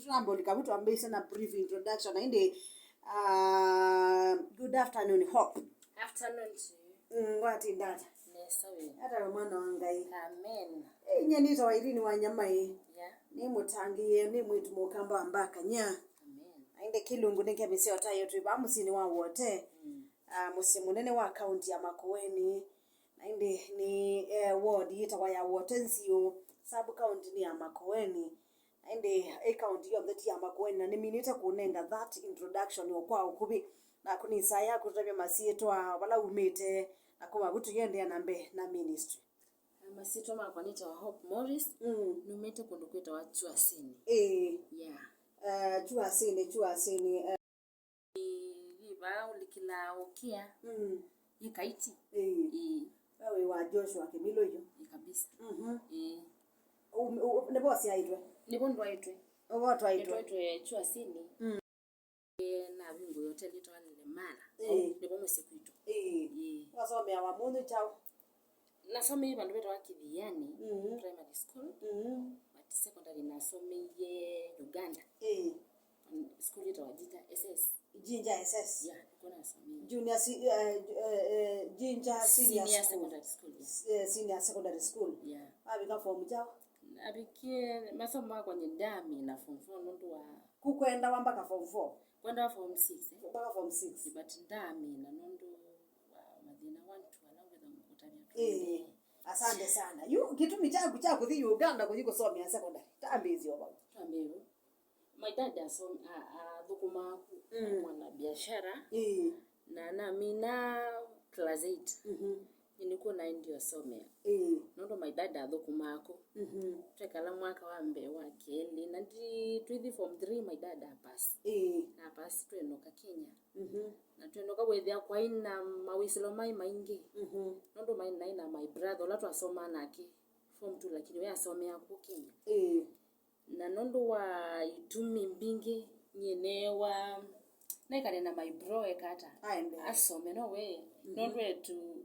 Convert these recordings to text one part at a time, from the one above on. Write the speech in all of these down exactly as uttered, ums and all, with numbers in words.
Twambe ũlika vu twambĩĩsye na brief introduction, na ĩndĩ, uh, good afternoon, Hope. Afternoon to you. Mm, watinda ata? Nesa we. Ata we mwana wa Ngai. Amen. Eh, nye nĩtawa Irene wa Nyamai. Yeah. Nĩ mũtangĩĩe, nĩ mwĩĩtu mũkamba wa Mbakanya. Amen. Na ĩndĩ kĩlungu nĩ kya mĩseo ta yo twĩ vaa mũsyĩnĩ wa Wote. Mm. Ah, mũsyĩ mũnene wa kaunti ya Makueni. Na ĩndĩ nĩ, eh, ward yĩtawa ya Wote Nziũ, sub county nĩ ya Makueni. Na ĩndĩ ĩ kaunti yonthe ti ya Makueni, na nĩminĩte kũnenga that introduction o kwa ũkuvĩ. Naku nĩ saa yaku tũtavye masyĩtwa, vala umĩte, na kuma vu tũyĩendeea na mbee na ministry. Na masyĩtwa makwa nĩtawa Hope Morris. Mm. Numĩte kũndũ kwĩtawa Chuasini. Ĩĩ. Yeah. Uh, Chuasini, Chuasini, uh, Yĩ vaa ũlikĩlaa ũkĩa. Mm. Yĩ Kaiti. Ĩĩ. Ĩĩ. We wĩ wa Joshua Kĩmilũ yu. Ĩ kabisa. Mhm. Ĩĩ. Nĩvo ũsyaĩtwe? Nĩvo ndwaĩtwe. Nĩvo twaĩtwe. Nĩtwaĩtwe Chuasini. Mm. Ĩĩ, navingũie hoteli ĩtawa Lemara. Ĩĩ. Nĩvo mũsyĩ kwitũ. Ĩĩ. Ĩĩ. Wasomea wa mũnyũ kyaũ? Nasomei vandũ vetawa Kithiani, mhm, Primary School, mhm, but secondary nasomeie Uganda. Ĩĩ. School yĩtawa Jinja S S. Jinja S S. Yeah, nĩkuo nasomeie. Junior si-, eh, eh, eh, Jinja Senior Senior School. Secondary School, yeah. Eh, Senior Secondary School. Yeah. Wavika form kyaũ? Navikie masomo makwa nyie ndaamina form four nũndũ wa. Kũkwenda wamba ka form four? Kwenda form six, eh? Mpaka form six. But ndaamina nũndũ wa mathĩna one two ala ngwĩtha ngũtavya. Ĩĩ, asante sana. Yu kĩtumi kyaku kya kũthi Uganda kũthi kũsomea secondary, tambĩĩsye o vau. Twambĩĩe vau. My dad asom-, a-, athũkũmaa ku, mm, mwana biashara. Ĩĩ. Na namina class eight. Mhm. Nĩkuo naendie ũsomea. Ĩĩ. Nũndũ my dad athũkũmaa ku. Mhm. Twekala mwaka wa mbee, wa kelĩ, na ndi-, twithi form three, my dad apass. Ĩĩ. Na apass twenoka Kenya. Mhm. Na twenoka wĩthĩa kwaĩ na mawĩsĩlo maĩ maingĩ. Mhm. Nũndũ maĩ naĩ na my brother ũla twasomaa nake form two, lakini we asomeaa ku Kenya. Ĩĩ. Na nũndũ wa itumi mbingĩ, nyie neewa naĩkale na my bro eka ata? Aende. Asome, no we. Mhm. Nũndũ etu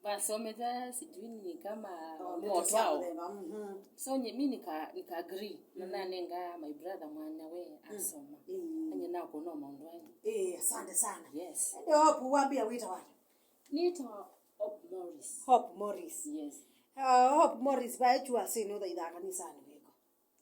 vasomethya sijui ni kama. Oh, ndeto sya motwao. Mũthemba, mhm. So nye, mi nika, nika agree. Na, mm, nanenga my brother mwanya we asoma. Mm. Anye nakũnwa maũndũ angĩ. Eh, asante sana. Yes. Ndio Hope wambia wĩtawa ata? Nĩtawa Hope Morris. Hope Morris. Yes. Uh, Hope Morris, vae Chuasini ũthaithaa kanisanĩ wĩko?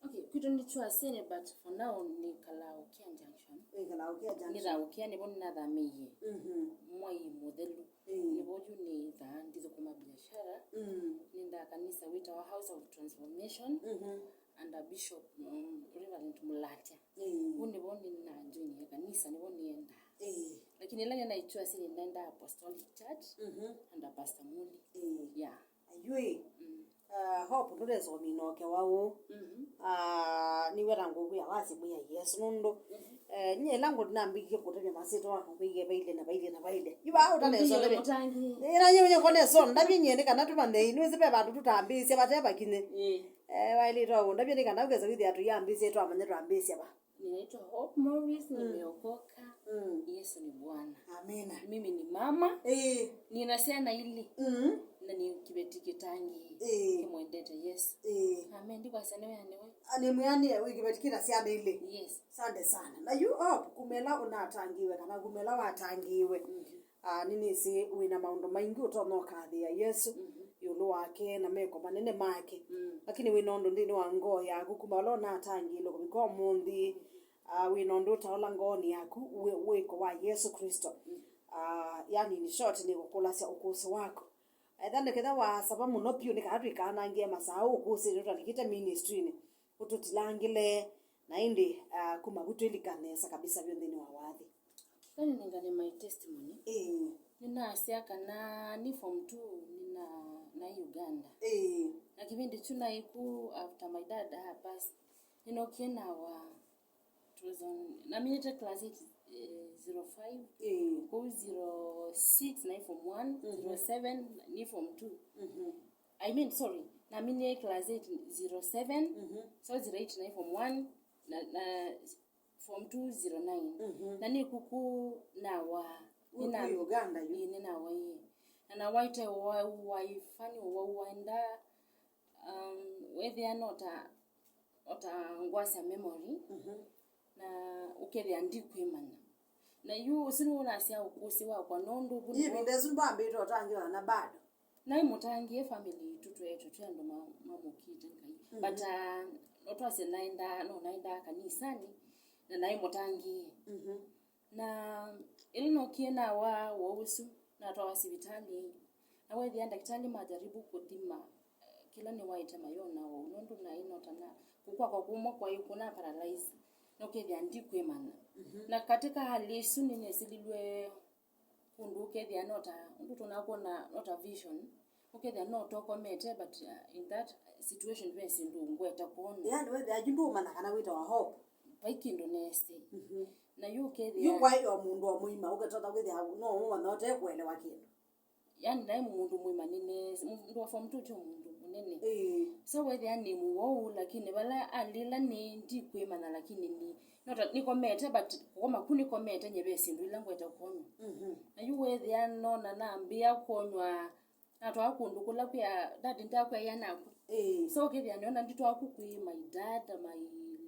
Okay, kwitũ nĩ Chuasini, but for now nĩkalaa Ũkĩa Junction. Wĩkalaa Ũkĩa Junction. Nĩthaa Ũkĩa nĩvo nĩnathamĩie. Mhm. Mwai mũthelu. Mm. Nĩvo yu nĩthaa ndithũkũma biashara. Mm. Nĩndaa kanisa wĩtawa House of Transformation. Mhm. Under Bishop, um, Reverend Mũlatya. Mm. Vu nĩvo nĩnajoinie kanisa, nĩvo nĩendaa. Mm. Lakini ĩla nĩnaĩ Chuasini nĩnaendaa Apostolic Church, mhm, under Pastor Muli. Mm. Yeah. Ayui. Mm. Uh, Hope ndũnesa ũmina ũkewa ũũ. Mhm. Uh, nĩweta ngũkwĩa wasye Mwĩai Yesũ nũndũ, mhm, eh, nyie ĩla ngũ nambĩkie kũtavya masyĩtwa maku kwĩie vailye na vailye na vailye. Yu vaa ũtanesa ũndavye. Mũtangi. Ĩla nyie ũnye konesa ũndavye nyie nĩ kana tũmanye, nĩwĩsĩ ve vandũ tũtambĩĩsya vate vakinye. Mm. Eh, waĩlĩte ũndavye nĩ kana ũkesa kwĩthĩa tũyambĩĩsya twamanya twambĩĩsya va. Ninaitwa Hope Morris, mm, nimeokoka. Mm. Yesu ni Bwana. Amina. Mimi ni mama. Eh. Nina syana ili. Mm. Na ni kiveti kitangi. Eh. Kimwendete Yesu. Eh. Amen. Ndikwasya nĩwe, nĩwe. Ani mwĩanĩe wĩ kiveti kĩna syana ili. Yes. Asante sana. Na yu Hope, kumela ũnatangiwe kana kumela watangiwe. Mhm. Ah, nĩnĩsĩ wĩ na maũndũ maingĩ ũtonya ũkathĩa Yesũ, mhm, ĩũlũ wake na meko manene make. Mm. Lakini wĩ na ũndũ nthĩnĩ wa ngoo yaku kuma ũla ũnatangĩĩlwe kũvika ũmũnthĩ. Ah, wĩ na ũndũ ũtaola ngoonĩ yaku wĩ-, wĩko wa Yesũ Kristo. Mm. Ah, yani, in short, nĩkũkũlasya ũkũsĩ waku. Etha nĩ ketha wasava mũno vyũ nĩ kana twĩkanangĩe masaa ũkũsĩnĩ ũtalikĩte ministry-inĩ, ũtũtilangĩle, na ĩndĩ, ah, kuma vu twĩlika nesa kabisa vyũ nthĩnĩ wa wathi. Kĩka nĩnengane my testimony. Ĩĩ. Nĩnasya kana nĩ form two nĩna, naĩ Uganda. Ĩĩ. Na kĩvĩndĩ kyu naĩ ku after my dad apass, nĩnokie nawa, it was on, naminĩte class eight, eh, zero five. Ĩĩ. Kũu zero six naĩ form one, mhm, zero seven nĩ form two. Mhm. I mean, sorry, naminie class eight zero seven, mhm, so zero eight naĩ form one, na, na form two zero nine. Mhm. Na nĩ kuku nawa. Wĩ nĩna-, ku Uganda yu? Ĩĩ, nĩnawa, ĩĩ. Na nawaĩte wa-, waifani wa-, waenda, um, wethĩa no ta, o ta ngwasya memory. Mhm. Kethĩa ndikwĩmanya. Na yu ũsu nĩw'o nasya ũkũsĩ wakwa, nũndũ vu nĩw'o ĩvinda ĩsu ndwambĩte ũtangĩwa na bado? Naĩ mũtangĩĩe family yitũ tweetwe twĩ andũ ma-, mamũkĩte Ngai. Mhm. But, uh, no twasye naendaa, no naendaa kanisanĩ, na naĩ mũtangĩĩe. Mhm. Na ĩla nookie nawaa ũwau ũsu, natwawa sivitalĩ, na weethĩa ndakĩtalĩ majaribu kũthima, eh, kĩla nĩwaĩte mayona ũwau, nũndũ naĩ notana kũkwakwa kũmwe kwaĩ kũna paralyze, na ũkethĩa ndikwĩmanya. Mhm. Na katika hali ĩsu nĩnesililw'e kũndũ ũkethĩa nota, ũndũ tũnakwona nota vision, ũkethĩa no tokomete, but, uh, in that situation ve syĩndũ ngweta kwona. Yani wethĩa yu ndũmanya kana wĩtawa hope. Vai kĩndũ nesĩ. Mhm. Na yu ũkethĩa yu kwaĩ o mũndũ o mũima, ũketota kwĩthĩa no ũmanya ũte kũelewa kĩndũ. Yani naĩ mũndũ mũima nĩnesĩ, mũndũ wa form two ti mũndũ mũnene. Ĩĩ. So wethĩa nĩ mũwau, lakini vala alĩla nĩ ndikwĩmanya, lakini nĩ, nota, nĩkomete, but kũkoma ku nĩkomete, nye ve syĩndũ ila ngweta kwona. Mhm. Na yu wethĩa nona nambĩa kwonywa natwawa kũndũ kũla kwĩ a-, dad ndakwaĩa naku. Ĩĩ. So ũkethĩa nĩona nditwaku kwĩ my dad, my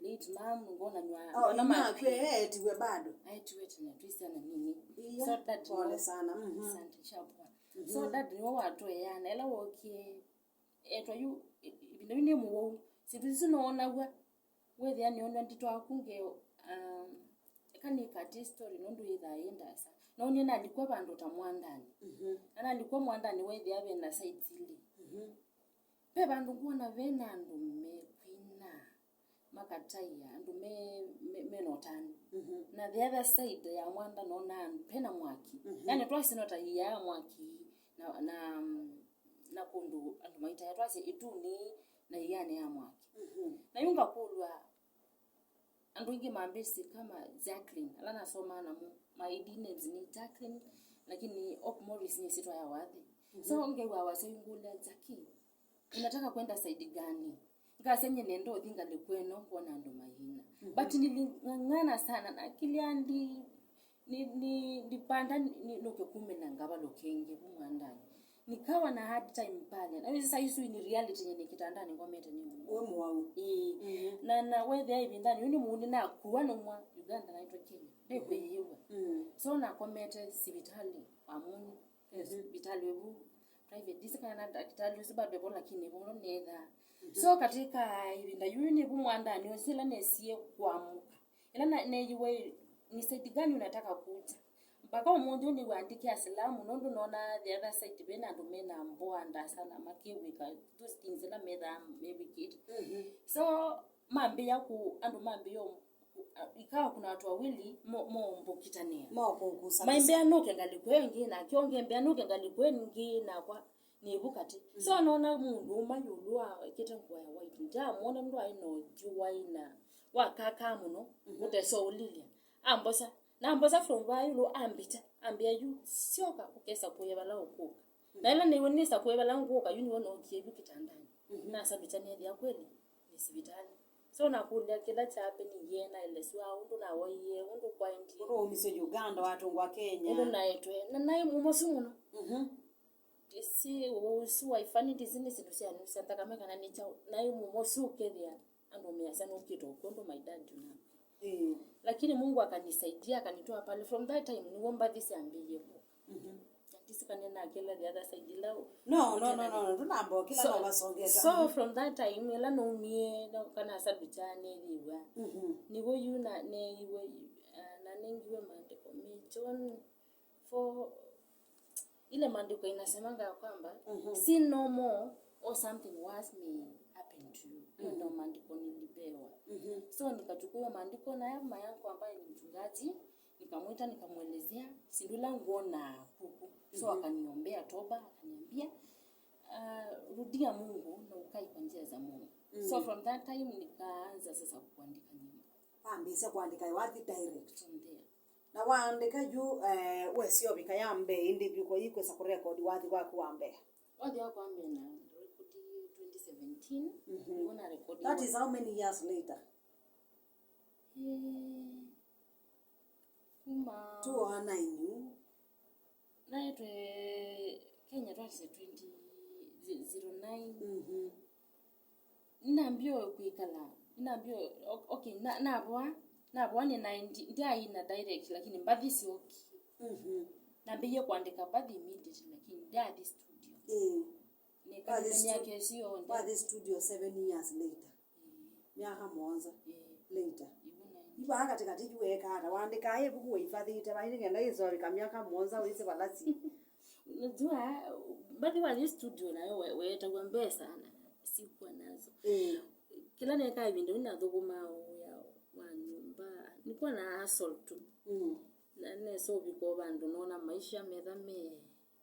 late mom, ngonanywa. Oh, ona imakwĩ eetiwe bado? Aetiwe tene twĩ syana nini. Iya, so dad pole sana. Mhm. Asante, sure, poa. Mhm. So dad nĩwe watũeaa, na ĩla wookie, etwa yu, ĩ-, ĩvinda yu nĩ mũwau. Syĩndũ isu noonaw'a. Wĩthĩa nĩonw'a nditwaku nge, um, eka nĩkate story nũndũ yĩthaa yĩ ndaasa. Noonie nalikwa vandũ ta mwandanĩ. Mhm. Na nalikwa mwandanĩ, wĩthĩa ve na sides ilĩ. Mhm. Ve vandũ ngwona ve na andũ mekwina, makataia, andũ me, me, me na ũtanu. Mhm. Na the other side ya mwanda nonaa ve na mwaki. Mhm. Yani twasĩ no ta ĩaa mwaki na, na, na kũndũ andũ maitaĩa, twasĩ ĩtunĩ na ĩanĩ ya mwaki. Mhm. Na yu ngakũlw'a, andũ aingĩ mambĩsĩ kama Jacqueline, ala nasomaa namo, my I D names nĩ Jacqueline, lakini Hope Morris nĩ ĩsyĩtwa ya wathi. Mhm. So ngew'a wasya yu ngũlya, "Jackie, unataka kwenda side gani?" Ngasya, "Nye nenda ũthi ngalĩko ĩno ngwona andũ maina." Mhm. But niling'ang'ana sana, nakilya ndi, ni, ni, ndipanda ni, nũke kumĩla ngavalũke ĩngĩ vu mwandanĩ. Nikawa na hard time pale. Na wĩsĩ saa isu ni reality yenye kitandani ngomete ni mũwau. Wĩ mũwau. Ĩĩ. Mhm. Na, na wethĩa ĩvindanĩ, yu nĩ mũndũ nakua nũmwa Uganda naitwa Kenya. Ndekwĩyĩw'a. Mm. So nakomete sivitalĩ wa Muni. Mhm. Sivitalĩ ũvu private. Ndisi kana na ndakĩtalĩ ũsu bado vo, lakini vo nĩthaa. Mhm. So katika ĩvinda yu nĩ vu mwandanĩ ũsu ĩla nesie kũamũka. Ĩla na-, neeyiwe, "Ni side gani unataka kuja?" Mpaka ũmũnthĩ ũyũ nĩw'andĩkĩa Asilamu, nũndũ nona the other side ve na andũ me na mboa ndasa na makĩw'ĩka those things ila methaa mew'ĩkĩte. Mhm. So, mambĩĩa ku, andũ mambĩĩa, ikawa kuna watu wawili mo-, mombũkitanĩa. Mokũkusa. Maimbĩa nũke ngalĩko ĩngĩ, nake ũngĩ embĩa nũke ngalĩko ĩngĩ, nakwa nĩ vu katĩ. Mm. So, nona mũndũ ũma ĩũlũ wa ekĩte ngũa ya white. Ndamwona nũndũ aĩ na ũthyũ waĩ na wakakaa mũno, mhm, ũtesoũlilya. Ambosa. Na ambosa from vaa ĩũlũ ambita. Ambĩa, "Yu, syoka ũkesa kũya vala ũkũka." Mm. Na ĩla nĩw'o nĩsa kũya vala ngũka, yu nĩw'o nookie yu kĩtandanĩ. Mhm. Nasalukya nĩethĩa kweli nĩ sivitalĩ. So nakũlya kĩla kya happening, naeleswa ũndũ nawaie, ũndũ kwaendie. Ũndũ waumisye Uganda, watũngwa Kenya. Ũndũ naetwe. Na naĩ mũmosu mũno. Mhm. Ndĩsĩ ũsu wa ifani, ndĩsĩ nĩ syĩndũ sya nũsya nthakame kana nĩ kyaũ. Naĩ mũmosu ũkethĩa andũ measya nũkĩte ũkw'o, ũndũ my dad yu nakwa. Ĩĩ. Lakini Mungu akanisaidia, akanitoa pale. From that time, nĩw'o mbathi syambĩĩie kũka. Mhm. Na ndĩsĩ kana nakĩla the other side ila. No, no, no, no, no, ndũnamba ũkĩla. So, no vasongea. So, mhm, from that time, ĩla naumie, no, kana salukya nĩyĩw'a. Mhm. Nĩw'o yu na, nĩyĩw'a, ah, na nengiwe maandĩko me John four, ile maandiko inasemanga ya kwamba, mhm, sin no more or something worse may happen to you. Hiyo, mhm, ndio maandiko nilipewa. Mhm. So nikachukua hiyo maandiko, na mama yangu ambaye ni mchungaji, nikamwita, nikamwelezea syĩndũ ila ngwona kuku. So, mhm, akaniombea toba, akaniambia, "Ah, rudia Mungu na ukae kwa njia za Mungu." So, mhm, from that time nikaanza sasa kuandika nyimbo. Wambĩĩsya kũandĩka wathi direct. From there. Na waandĩka yu, eh, wesĩ ovika ya mbee ĩndĩ vyũ ko ikwĩsa kũrekodi wathi waku wa mbee? Wathi wakwa wa mbee na rekodi twenty seventeen, mhm, nĩw'o na rekodi. That is how many years later? Eh, kuma two oh nine yu. Naetwe Kenya twasye twenty zero nine. Mhm. Nĩnambie kwĩkala, nĩnambie, o-, okay, na-, navoa, Navoa nĩ na ndi-, ndyaina direct, lakini mbathi syokie. Mhm. Nambĩie kũandĩka mbathi immediately, lakini ndyathi studio. Ĩĩ. Nĩkalile myaka ĩsu yonthe. Wathi studio seven years later. Ĩĩ. Myaka mũonza later. Ĩĩ. Ivaa katĩkatĩ yu weekaa ata? Waandĩkaa ĩvuku wĩivathĩte vai nĩ kenda yĩsovĩka myaka mũonza wĩsĩ vala si. Unajua, mbathi wathi studio nayo we-, weetaw'a mbesa na sikuwa nazo. Ĩĩ. Kĩla neekaa ĩvinda yu nathũkũmaa wĩa wa nyũmba, nikuwa na hustle tu. Mm. Na nesa ũvika o vandũ noona maisha metha me,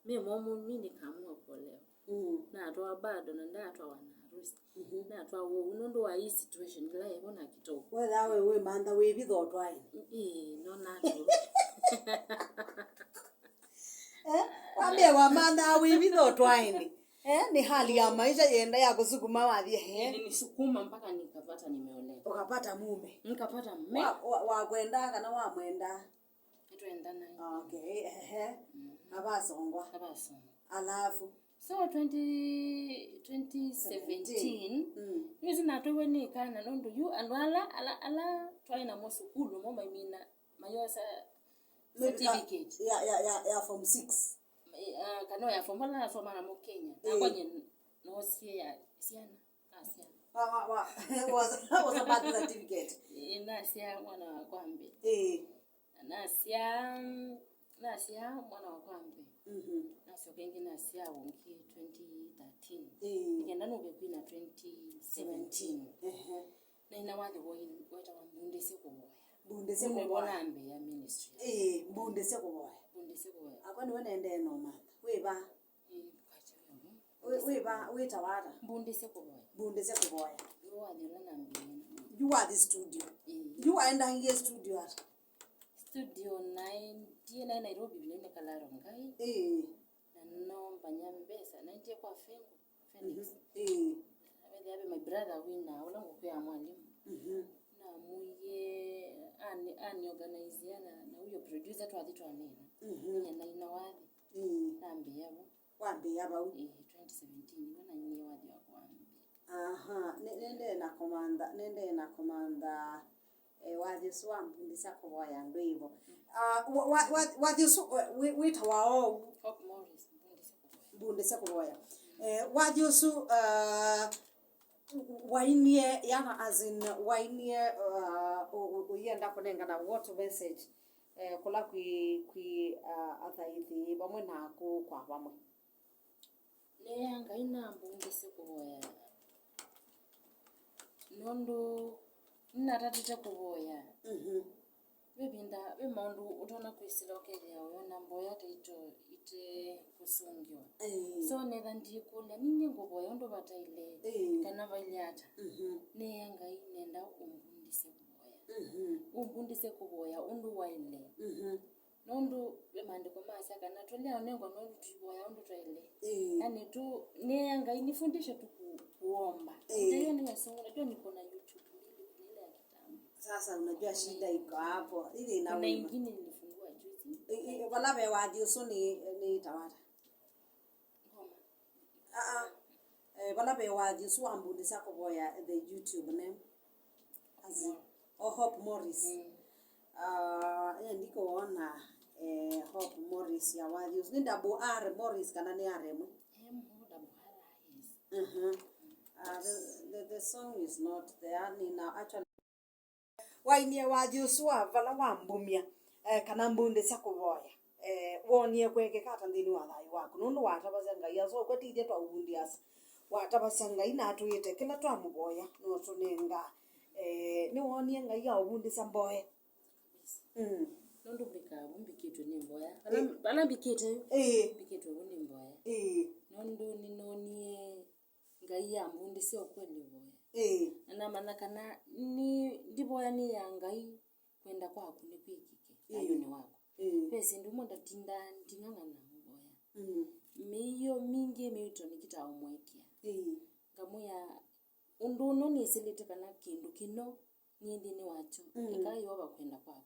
me momũ, mi nikaamua kuolewa. Mm. Natwawa bado na ndatwawa na harusi. Mhm. Natwawa ũu nũndũ wa hii situation ĩla yevo na kĩtoo. Wethaa we wĩmantha wĩvitha ũtwaĩnĩ. Ĩĩ, nona tu. Eh? Wambie wamanthaa wĩvitha ũtwaĩnĩ. Eh? Ni hali ya maisha yenda ya kusukuma wathi, eh? Ilinisukuma mpaka nikapata nimeolewa. Ukapata mume. Nikapata mume. Wa, wa, wa kwenda kana wa mwenda? Nĩtwendanaa. Okay, ehe. Mhm. Avasongwa. Avasongwa. Alafu? So, twenty, twenty seventeen, mm, nĩwĩsĩ natwaiwe nĩ kana nũndũ yu andũ ala, ala, ala twaĩ namo sukulu mo maimina mayosa certificate. Ya, ya, ya, ya form six. Eh, ah, kana ya form, ala nasoma namo Kenya. Eh. Nakwa nye nosie ya syana. Nasya. Wa, wa, wa, was, was a birth certificate. Ĩĩ, nasya mwana wakwa mbee. Ĩĩ. Na nasya, nasya mwana wakwa mbee. Mhm. Nasyoka ĩngĩ nasya ũngĩ twenty thirteen. Ĩĩ. Nĩkenda nũke kwina twenty seventeen. Ehe. Na ina wathi woi-, wetawa Mbundĩsye Kũvoya. Mbundĩsye Kũvoya. Nĩvo nambĩĩa ministry. Ĩĩ, Mbundĩsye Kũvoya. Mbundĩsye Kũvoya. Akwa nĩwe nendee no Martha. Wĩva? Ĩĩ, kwakya wĩa. Wĩ, wĩva, wĩtawa ata? Mbundĩsye Kũvoya. Mbundĩsye Kũvoya. Yu wathi ũla nambĩĩe namo. Yu wathi studio. Ĩĩ. Yu waendangie studio ata? Studio naendie naĩ Nairobi vile nĩkalaa Rongai. Ĩĩ. Na noombany'a mbesa. Naendie kwa Fengo, Felix. Mhm. Ĩĩ. Wethĩa ve my brother wina, ũla ngũkwĩa mwalimu. Mhm. Namwĩie, ani, ani organize na, na huyo producer twathi twaneena. Mhm. Nyie naina wathi. Ĩĩ. Nambĩĩa vo. Wambĩĩa vau? Ĩĩ, twenty seventeen, nĩvo nainie wathi wakwa wa mbee. Aha, nĩ-, nĩendee na kũmantha, nĩendee na kũmantha, eh, wathi ũsu wa Mbundĩsye Kũvoya ndwĩvo. Mm. Ah, wa-, wa-, wa-, wathi ũsu, eh, wĩ-, wĩtawa oou? Hope Morris, Mbundĩsye Kũvoya. Mbundĩsye Kũvoya. Mm. Eh, wathi ũsu, ah, wainie, yana, as in, wainie, ah, ũ-, ũ-, ũyenda kũnengana what message? Eh, kũla kwĩ, kwĩ, ah, athaithi vamwe naku kwa vamwe. Nĩea Ngai nambundĩsye kũvoya, nũndũ nĩnatatĩte kũvoya. Mhm. Ve ĩvinda, ve maũndũ ũtonya kwĩsĩla ũkethĩa ũyona mboya ta ito ite kũsũngĩwa. Ĩĩ. So, netha ndikũlya, ninyie ngũvoya ũndũ vataĩle, ĩĩ, kana vailye ata. Mhm. Nĩea Ngai nenda ũmbundĩsye kũvoya. Mhm. Ũmbundĩsye kũvoya ũndũ waĩle. Mhm. Nũndũ ve maandĩko masya kana tũlea ũnengwa nũndũ tũivoya ũndũ twaĩle. Ĩĩ. Yaani tu, nĩea Ngai, nifundishe tu ku-, kuomba. Ĩĩ. Ndio hiyo ni ya Mungu. Unajua niko na YouTube mbili, kuna ile ya kitambo. Sasa unajua shida iko hapo. Ile ina. Kuna ingine nilifungua juzi. Ĩ-, ĩ-, vala ve wathi ũsu nĩ, nĩ tawata. Ngoma. Aa. Eh, vala ve wathi ũsu wa Mbundĩsya Kũvoya the YouTube name. As in, oh, Hope Morris. Mm. Ah, eh, ndikũwona, eh, Hope Morris ya wathi ũsu. Nĩ double R Morris kana nĩ R ĩmwe? M O double R I S. Mhm. Ah, the, the, the song is not there. Nina actually Wainie wathi ũsu wa vala wambumya, eh, kana mbundĩsya kũvoya, eh, woonie kũekeka ata nthĩnĩ wa thayũ waku? Nũndũ watavasya Ngai, asu ũkwetĩthye twaũvundĩasya. Watavasya Ngai na atwĩĩte kĩla twamũvoya nũtũnengaa. Eh, nĩwoonie Ngai aũvundĩsya mboya? Mm. Nũndũ mbĩkaa vu mbikĩtwe nĩ mboya. Vala, ĩ, vala mbikĩte yu, ĩĩ, mbikĩtwe vu nĩ mboya. Ĩĩ. Nũndũ nĩnoonie Ngai ambundĩsya ũkweli ũvoya. Ĩĩ. Na namanya kana nĩ, ndivoya nĩ ya Ngai, kwenda kwaku nĩ kwĩkĩke, ĩĩ, thayũnĩ waku. Ĩĩ. Ve syĩndũ imwe ndatindaa nding'ang'ana ũvoya. Mm. Mĩio mingĩ mĩito nĩkĩtaa ũmũekea. Ĩĩ. Ngamwĩa, ũndũ ũno nĩsĩlĩte kana kĩndũ kĩno nĩ nthĩnĩ wakyo, mm, ĩka Yeova kwenda kwaku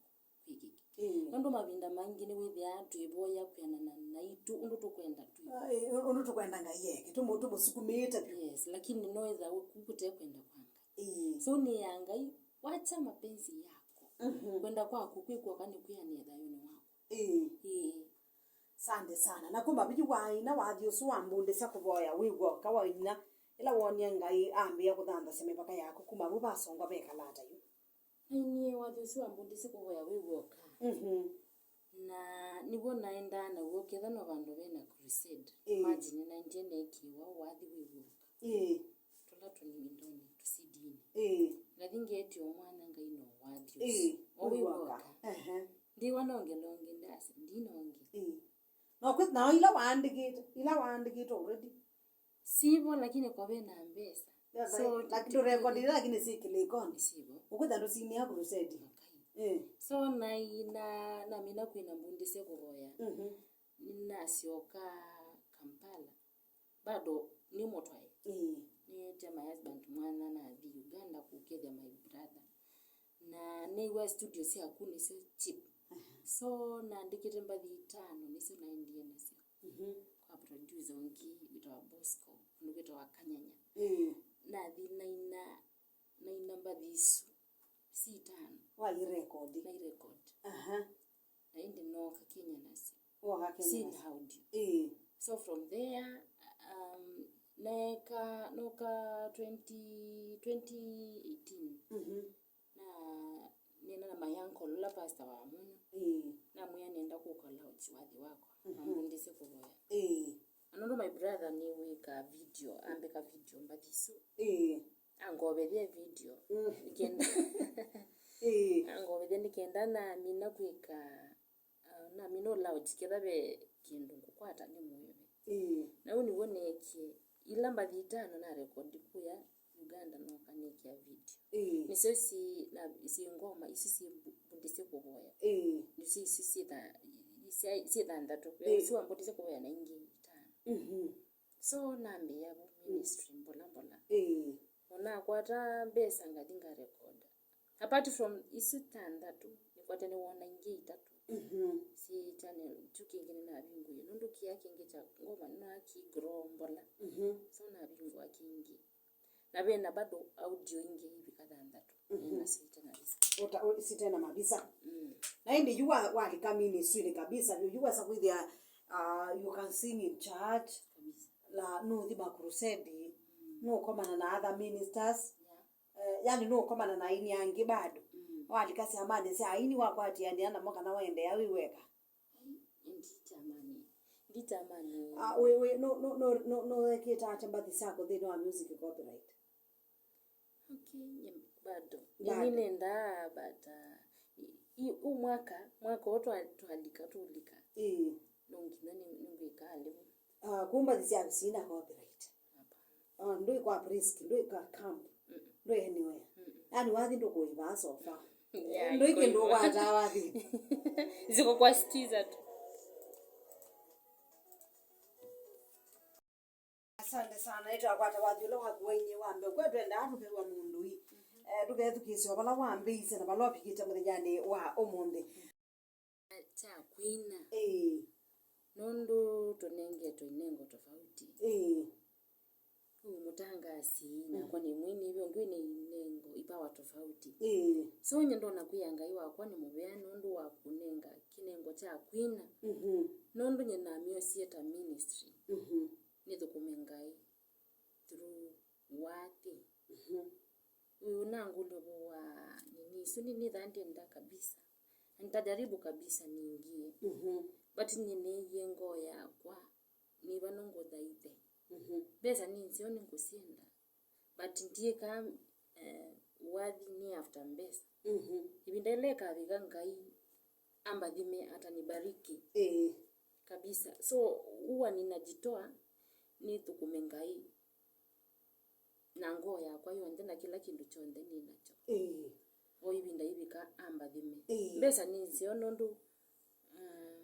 kwĩkĩke. Mm. Nũndũ mavinda maingĩ nĩwĩthĩaa twĩvoya kwĩanana naitũ ũndũ tũkwenda twĩke. Ai, ũndũ tũkwenda Ngai eke, tũmũ-, tũmũsukumĩte vyũ. Yes, lakini no ĩtha kũu kũte kwenda kwa Ngai. Mm. So nĩ ya Ngai, wacha mapenzi yako. Mhm. Kwenda kwaku kwĩ kw'oka nĩ kwĩanĩa thayũnĩ waku. Ĩĩ. Ĩĩ. Sande sana. Na kuma viyu wa ina wathi ũsu wambundĩsya kũvoya wĩ w'oka wa ina, ĩla woonie Ngai ambĩĩa kũthanthasya mĩvaka yaku, kuma vu vasongwa vekala ata yu? Nainie wathi ũsu wambundĩsye kũvoya wĩ w'oka. Mhm. Na nĩw'o naendaa naw'o ketha no vandũ ve na crusade. Ĩĩ. Imagine naendie neekĩĩwa wathi wĩ w'oka. Ĩĩ. Tũla tũnindonĩ, tũsidinĩ. Ĩĩ. Ngathi ngeetĩwa mwanya Ngai no wathi ũsu. Ĩĩ, o wĩ wĩ w'oka. W'oka. Ehe. Ndiwa nongelonge ndasya, ndinonge. Ĩĩ. No kwĩ-, nao ila waandĩkĩte, ila waandĩkĩte already. Sivo, lakini kwa ve na mbesa. Yeah, so, like, lakini ndũrekodi, lakini syĩ kĩlĩkonĩ. Sivo. Ũkwĩtha ndũsinĩa crusade. Okay. Eh. So, na, na, namina kwina mbundĩsye kũvoya. Mhm. Nasyoka Kampala. Bado nĩ mũtwae. Eh. Nĩete my husband mwana nathi Uganda kũkethya my brother. Na nĩw'a studio syaku nĩsyo cheap. Aha. So, naandĩkĩte mbathi itano, nĩsyo naendie nasyo. Mhm. Kwa producer ũngĩ wĩtawa Bosco, ũndũ wĩtawa Kanyanya. Ĩĩ. Nathi naina, naina mbathi isu, si itano. Wairekodi? Nairekodi. Aha. Na ĩndĩ nooka Kenya nasyo. Woka Kenya nasyo. Sin audio. Ĩĩ. So from there, um, neeka, nooka twenty, twenty eighteen. Mhm. Na nena na my uncle, ũla pastor wa mũno. Ĩĩ. Namwĩa nenda kũka lodge wathi wakwa. Mhm. Ambundĩsye kũvoya. Ĩĩ. Na nũndũ my brother nĩwĩkaa video, ambĩka video mbathi isu. Ĩĩ. Angovethya video. Mm. Nĩkenda. Ĩĩ. Angovethya nĩkenda namina kwĩka, uh, namina ũlaunch ketha ve kĩndũ ngũkwata nĩ mũyove. Ĩĩ. Na ũu nĩw'o neekie. Ila mbathi itano na record kũya Uganda nooka neekĩa video. Ĩĩ. Nĩsyo si, na, si ngoma, isu si mbu-, mbundĩsye kũvoya. Ĩĩ. Nĩsyo isu si tha-, si, si thanthatũ. Ĩĩ. Ũsu wambundĩsye kũvoya na ingĩ itano. Mhm. So, nambĩĩa vu ministry mbola mbola. Ĩĩ. Ũnakwata mbesa ngathi ngarekoda. Apart from isu thanthatũ, nĩkwate nĩwona ingĩ itatũ. Mhm. Syĩ channel, kyu kĩngĩ nĩnavingũie. Nũndũ kĩya kĩngĩ kya ngoma nĩnakĩ grow mbola. Mhm. So, navingũa kĩngĩ. Na ve na bado audio ingĩ ivika thanthatũ. Mhm. Nĩnasyo ite na visa. Ũta-, ũ-, site na mavisa. Mm. Na ĩndĩ yu wa-, walika ministry-nĩ kabisa, yu, yu wesa kwĩthĩa, uh, you can sing in church, kabisa, na nũthi ma crusade, mm, nũkomana na other ministers. Yeah. Eh, yani nũkomana na aini angĩ bado. Mm. Walika syamanĩ sya aini wakwatianĩa namo kana waendeea wĩ weka? Ai, nditamani. Nditamani. Ah, we, we, no, no, no, no, no wekĩte ata mbathi syaku nthĩnĩ wa music copyright? Okay, nye bado. Bado. Nĩnendaa, but, uh, i, i, u mwaka, mwaka ũũ twa-, twalika, tũlika. Ĩĩ. No nginya nĩ, nĩngwĩka alĩu. Ah, kũu mbathi syaku sina copyright? Hapana. Ah, ndwĩ kwa Prisky, ndwĩ kwa camp, mm-mm, ndwĩ anywhere. Mm-mm. Yani wathi ndũkũĩvaa sofa. Yeah, ndwĩ kĩndũ iko hivyo. Ũkwataa wathi. Ziko kwa skiza tu. Asante sana. Nĩtwakwata wathi ũla waku wainie wa mbee. Kwa twendaa tũkew'a mũndũ ii. Mhm. Eh, tũkethukĩĩsya vala wambĩĩisye na vala ũvikĩte mũthenyanĩ wa ũmũnthĩ. Kya kwina. Ĩĩ. Nũndũ tũnengetwe inengo tofauti. Ĩĩ. Ũũ mũtangaasi, mm, nakwa nĩ mwini, ĩvĩ ũngĩ wĩna inengo, ipawa tofauti. Ĩĩ. So, nye ndona kwĩa Ngai wakwa nĩ mũvea nũndũ wa kũnenga kĩnengo kya kwina. Mhm. Nũndũ nye namyosie ta ministry. Mhm. Nĩthũkũme Ngai through wathi. Mhm. Ũnangũlya ũvoo wa nini isu, nĩ, nĩthaa ndyenda kabisa. Na nitajaribu kabisa niingie. Mhm. But nyie neeie ngoo yakwa, nĩ vano ngũthaithe. Mhm. Mbesa nĩ nzeo, nĩngũsyenda. But ndiĩkaa, eh, wathi nĩ after mbesa. Mhm. Ĩvinda ĩla ĩkavika Ngai ambathime, atanibariki. Ĩĩ. Kabisa. So, huwa ninajitoa, nĩthũkũme Ngai na ngoo yakwa yonthe na kĩla kĩndũ kyonthe nĩ nakyo. Ĩĩ. O ĩvinda yĩvika ambathime. Ĩĩ. Mbesa nĩ nzeo nũndũ, uh,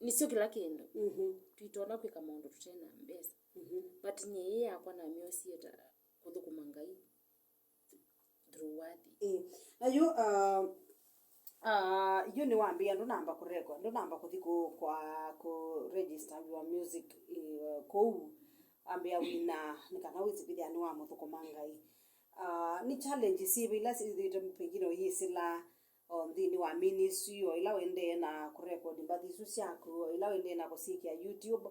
nĩsyo kĩla kĩndũ. Mhm. Tũitonya kwĩka maũndũ tũte na mbesa. Mhm. But nyie ĩĩ yakwa namyosie ta kũthũkũma Ngai through wathi. Ĩĩ. Na yu, uh, uh, yu nĩwambĩĩa ndũnamba kũrekwa, ndũnamba kũthi kũ-, kwa, kũ register your music, uh, kũu. Ambĩa wĩna, nĩ kana wĩsĩ kwĩthĩa nĩwamũthũkũma Ngai. Uh, nĩ challenge syĩva ila syĩthĩĩtwe pengine ũyĩsĩla, o nthĩnĩ wa ministry, o ĩla ũendee na kũrekodi mbathi isu syaku, o ĩla ũendee na kũsyĩkĩa YouTube.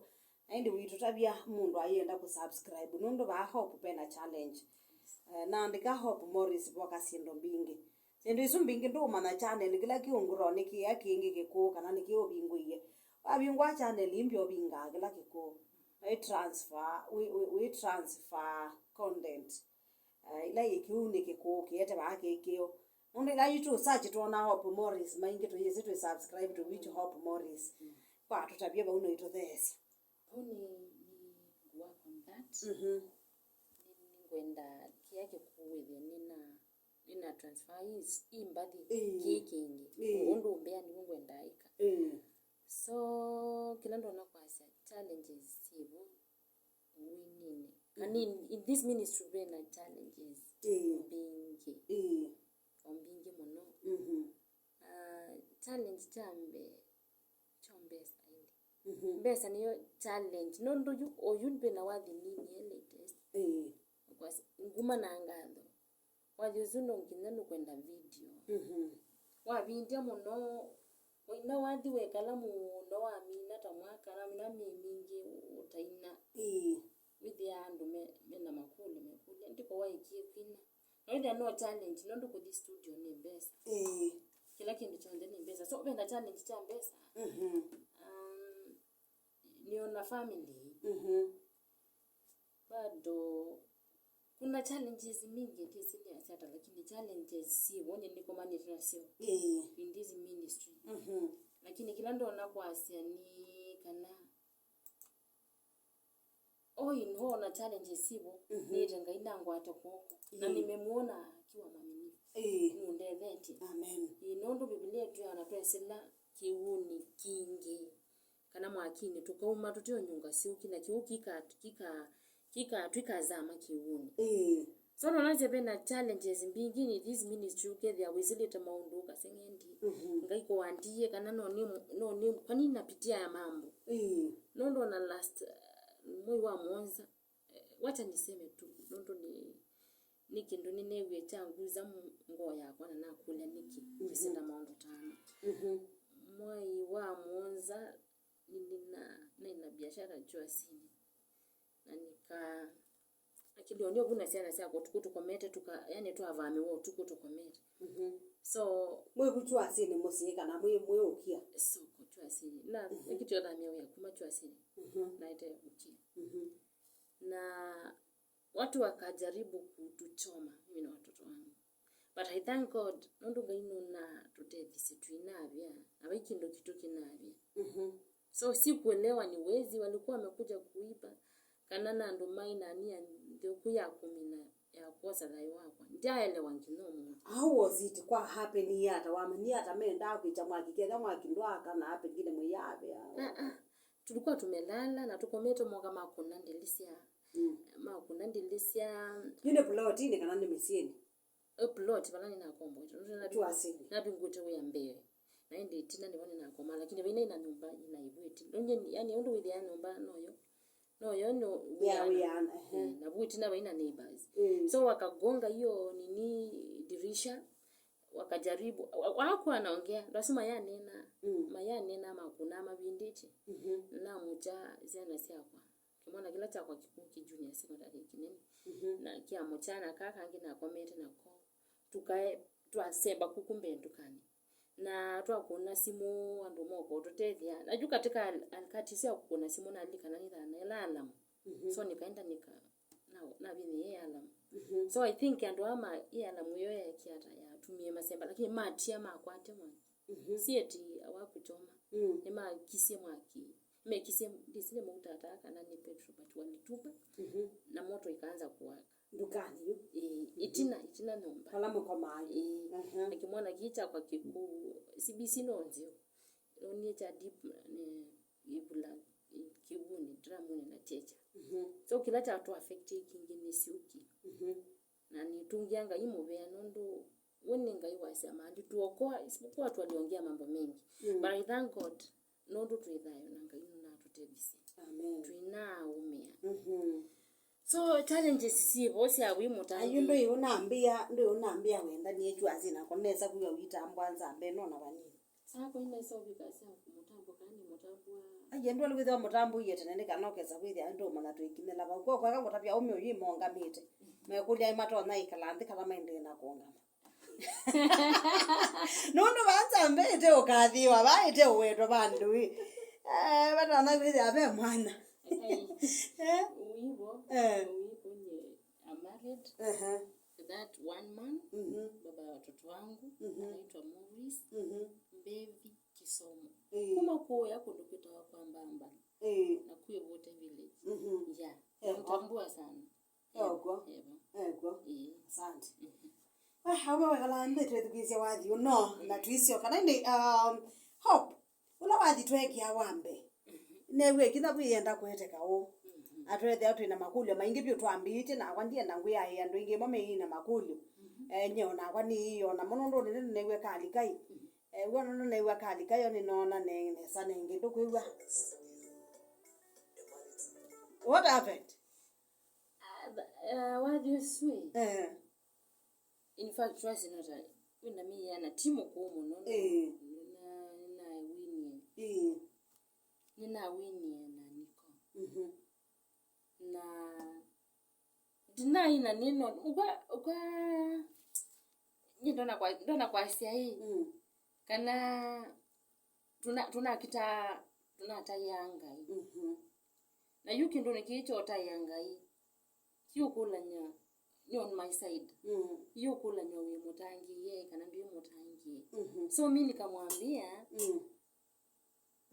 Na ĩndĩ wĩtũtavya mũndũ ayenda kũsubscribe, nũndũ vaa Hope vena challenge. Eh, naandĩka Hope Morris voka syĩndũ mbingĩ. Syĩndũ isu mbingĩ ndũũmanya channel, kĩla kĩũngũroo nĩ kĩĩa kĩngĩ kĩkũũ kana nĩkĩ ũvingũie. Wavingũa channel ĩmbya ũvingaa kĩla kĩkũũ. Wĩ transfer, wĩ, wĩ, wĩ transfer content. Eh, ĩla yĩ kĩu nĩ kĩkũũ, kĩete vaa kĩ kĩo. Nũndũ ĩla yitũ search twona Hope Morris, maingĩ tũyĩsĩ twĩ subscribe to which Hope Morris. Kwa tũtavye vau no itũtheesya. Vau nĩ, nĩ ngũ work on that. Mhm. Nĩ, nĩngwenda kĩya kĩkũwĩthĩa nĩna, nĩna transfer is, i mbathi Ĩĩ. kĩ kĩngĩ. Ĩĩ. Ũndũ ũmbea nĩw'o ngwenda ĩka. Ĩĩ. So, kĩla ndona kwasya challenges syĩvo wĩninĩ. Kana in, in this ministry vena challenges Ĩĩ. mbingĩ. Ĩĩ. O mbingĩ mũno. Mhm. Ah, challenge kya mbee kyo mbesa ĩndĩ. Mhm. Mbesa nĩyo challenge. Nũndũ yu, oyu ndwĩna wathi nini e latest. Ĩĩ. Kwasya, nguma na ngatho. Wathi ũsu no nginya nũkwenda video. Mhm. Wavindya mũno, ũina wathi wekala mũno wamina ta mwaka, wamina myei mingĩ ũtaina. Ĩĩ. Wĩthĩaa andũ me, mena makũlyo mekũlya, ndiko waĩkie kwina. No ĩthĩa no challenge, nũndũ kũthi studio nĩ mbesa. Ĩĩ. Kĩla kĩndũ kyonthe nĩ mbesa. So, vena challenge kya mbesa. Mhm. Um, nĩona family. Mhm. Bado, kuna challenges mingi, ndĩsĩ nĩ asya ata, lakini challenges syĩvo nĩ nĩkomanĩte nasyo Ĩĩ. in this ministry. Mhm. Lakini kĩla ndona kwasya nĩ kana, all in all, na challenges syĩvo, Mhm. nĩte Ngai nangwata kw'oko. Na Ĩĩ. Nimemwona akiwa mwaminifu. Ĩĩ. Nũndethetye. Amen. Ĩĩ, nũndũ Biblia ĩtwĩaa na twesĩla kĩw'ũnĩ kingĩ, kana mwakinĩ, tũkauma tũteũnyunga syũki, na kĩw'ũ kika, kika, kika, twĩkazama kĩw'ũnĩ. Ĩĩ. So, nonasya vena challenges mbingĩ in this ministry, ũkethĩa wĩsĩlĩte maũndũ, ũkaseng'endi. Mhm. Ngai kũwandiie, kana no nĩ, no nĩ, kwani napitia ya mambo. Ĩĩ. Nũndũ ona last, uh, mwei wa mũonza, eh, wacha niseme tu, nũndũ nĩ, nĩ kĩndũ nĩneewie kyanguza mu-, ngoo yakwa na nakũlya nĩkĩ, Mhm. Ngwĩsĩla maũndũ ta ana. Mhm. Mwai wa mũonza, nĩna, naĩ na biashara Chuasini. Na nika, lakini onio vu na syana syakwa ũtukũ tũkomete, tuka, yani twavamĩwa ũtukũ tũkomete. Mhm. So, mwĩ vu Chuasini mũsyĩ kana mwĩ, mwĩ ũkia? Soko Chuasini. Na, Mhm. Nĩkĩ twathamia wĩa kuma Chuasini. Mhm. Naete ũkia. Mhm. Na watu wakajaribu kutuchoma, mimi na watoto wangu. But I thank God, nũndũ Ngai nũnatũtethisye twĩnavya, na vai kĩndũ kitũ kĩnavya. Mhm. So, sikuelewa ni wezi walikuwa wamekuja kuiba, kana na andũ maĩ na nia nthũku ya kũmina, ya kwosa thayũ wakwa. Ndyaelewa nginya ũmũnthĩ. How was it? Kwa happen ata? Wamanyie ata mendaa kwĩkya mwaki, ketha mwaki ndwaka na pengine mwĩyavea? Ah, ah. Tulikuwa tumelala na tũkomete moka makũna ndĩlĩ sya, Mm. makũna ndĩlĩ sya Yu nĩ plotinĩ kana nĩ mĩsyĩnĩ? E plot vala nĩnakomboete. Nũndũ navi-, Chuasini. Navingũĩte wĩa mbee. Na ĩndĩ ĩtina nĩvo nĩnakoma, lakini vaina ina nyũmba ina ĩvu ĩtina. Nũndũ, yani, ũndũ wĩthĩaa nyũmba noyo, noyo no Ya wĩana. Wĩana, ehe. Eh, na vu ĩtina vaina neighbors. Mm. So wakagonga hiyo nini dirisha, wakajaribu. Wa-, hawakuwa wanaongea, lazima yanena. Mm. Mayanena makuna mavindĩte. Mhm. Namũkya syana syakwa. Kĩmwana kĩla kyakwa kĩkũũ kĩ junior secondary kĩnene. Mhm. Na kĩamũkya na kaa kangĩ nakomete nako. Tukae, twasemba kuku mbee ndukanĩ. Na twakũna simũ, andũ moka ũtũtethya. Na yu katika al-, harakati sya kũkũna simũ, nalilikana nĩthaa na ĩla alamu. Mhm. So nikaenda nika-, na, navinyĩĩa ĩ alamu. Mhm. So I think andũ aa ma, ĩ alamu ĩyo yeekie ata, yatumie masemba, lakini matia makwate mwaki. Mhm. Si eti awakuchoma. Mm. Nĩmakisye mwaki. Mekisye, ndĩsĩ nĩ maũta ata kana nĩ petrol, but walitupa. Mhm. Na moto ikaanza kuwaka. Ndukanĩ yu? Ĩĩ, Mhm. Ĩtina, ĩtina nyũmba. Vala mũkomaa yu? Ĩĩ. Aha. Na kĩmwana kĩĩ kyakwa kĩkũũ, C B C no nzeo. Nonie kya deep, eh, ivula, eh, kĩw'ũnĩ, dramunĩ na kyecha. Mhm. So kĩla kyatũ affect kĩngĩ nĩ syũki. Mhm. Na nĩtũngĩa Ngai mũvea nũndũ we nĩ Ngai wasya mali tuokoa, isipokuwa twaliongea mambo mengi. Mm. But I thank God nũndũ twĩ thayũ na Ngai nũnatũtethisye. Amen. Twĩnaũmĩa. Mhm. So, challenges syĩvo sya wĩ mũtangĩĩi? Ayu ndũĩ ũnambĩa, ndũĩ ũnambĩa wendanie juu asi nakwa nesa kwĩwa wĩtambwa nzambe no na vanini. Sakwa inesa ũvika sya mũtambũka nĩ mũtambũa. Aye ndwali kwĩthĩwa mũtambũie tene nĩ kana ũkesa kwĩthĩa ndũmanya twĩkinyĩla vau. Kwa kweka kũtavya ũme ũyũ ĩmongamĩte. Mekũlya matonya ĩkala nthĩ kana maendee na kũũngama. Nũndũ vaa nzambe ĩte ũkathĩwa, vaa ĩte ũwetwa vandũ ĩ. Eh, vatana kwĩthĩa ve mwana. Eh? Uivo. Eh. Uivo nye I'm married. Ehe. To that one man, mhm, baba ya watoto wangu, mhm, anaitwa Morris, mhm, Mbevi Kisomo. Eh. Kuma kuya kundu kwitawa kwa Mbamba. Eh. Na kuya Vote Village. Mhm. Yeah. Ewa. Namtambua sana. Ewa. Ewa. Ewa. Eh. Asante. Mhm. Ah, awe wekala nthĩ twĩthukĩĩsye wathi ũno, na tũisyoka. Na ĩndĩ, um, Hope, ũla wathi tweekĩa wa mbee, neew'e ĩkinya kwĩyenda kũeteka ũũ. Mhm. Atwethĩa twĩ na makũlyo maingĩ vyũ twambĩĩtye, nakwa ndienda ngwĩaĩa andũ aingĩ mo meĩ na makũlyo. Mhm. Eh, nyie o nakwa nĩĩona mo nũndũ nĩneew'a kalikai. Mhm. Eh, w'o nũndũ neew'a kalikai, o nĩnoona ne-, nesa nengĩ ndũkwĩw'a. What happened? Ah, th-, eh, wathi ũsu ĩ. Eh. In fact, twasye nata, wĩna mĩana, ti mũkũũ mũno, no, ĩĩ, nĩna-, nĩnawinie. Ĩĩ. Nĩnawinie na Niko. Mhm. Na ndinaina nĩno, ũkwa, ũkwa, nyie ndona kwa, ndona kwasya ĩ, mm, kana tũna-, tũnakitaa, tũnataĩaa Ngai. Mhm. Na yu kĩndũnĩ kĩĩ kya ũtaĩa Ngai, ti ũkũlany'a, nĩ on my side. Mm. Ti ũkũlany'a wĩ mũtangĩĩe kana ndwĩ mũtangĩĩe. Mhm. So mi nikamwambia, mm,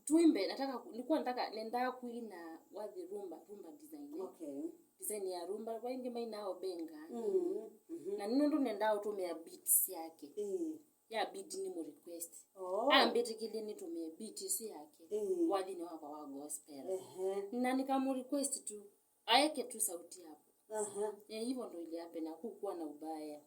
tuimbe, nataka ku-, nilikuwa nataka, nendaa kuina wathi rumba, rumba design, eh? Okay. Design ya rumba, vaingĩ mainaa obenga. Mm. Mhm. Na nĩ nũndũ nendaa ũtũmĩa beats yake. Mm. Yabidi nĩ mũ request. Oh. Ambĩtĩkĩlye nĩtũmĩe beat ĩsu yake, mm, wathinĩ wakwa wa gospel. Ehe. Na nikamũ request tu, aeke tu sauti hapo. Aha. Eh, hivyo ndo iliapenda, kukuwa na ubaya.